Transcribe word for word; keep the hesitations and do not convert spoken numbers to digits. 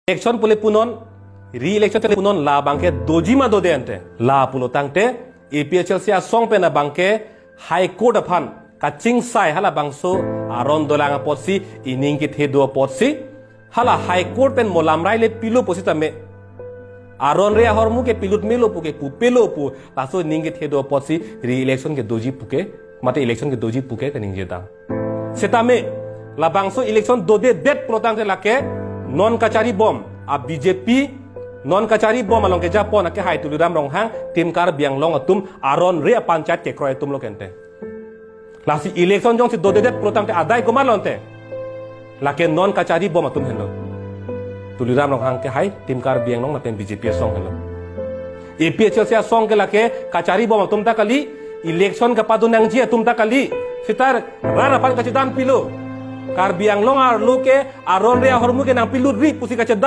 election pule punon, re-election pule punon, labangke doji ma dode ante. La pulo tangte, A P H L C asong pen abangke High Court aphan kachingsai halabangso aron dolang apotsi, ining kethe do apotsi, hala High Court pen mo lamrai le pilo pusitame, aron re ahormu ke pilut melo pu ke pupelo pu, laso ining kethe do apotsi re-election kedoji pu ke, mate election kedoji pu ke kaningje tang. Setame, labangso election dodedet pulo tangte lake non kachari bom a B J P, non kachari bom along kejapon ake hai Tuliram Ronghang, Team Karbi Anglong atum, aron re a panchayat kekroi atumlo ke ante. Lasi election jongsi dodedet pulo tangte adai komatlo ante, lake non kachari bom atum henlo. Tuliram Ronghang ke hai Team Karbi Anglong lapen B J P asong henlo. A P H L C asong ke lake kachari bom atum ta kali, election kepado nangji atum ta kali. Seta rat aphan kachedam pilo. Karbi Anglong arlo ke aron re ahormu ke nangpilut ri pusi kachedam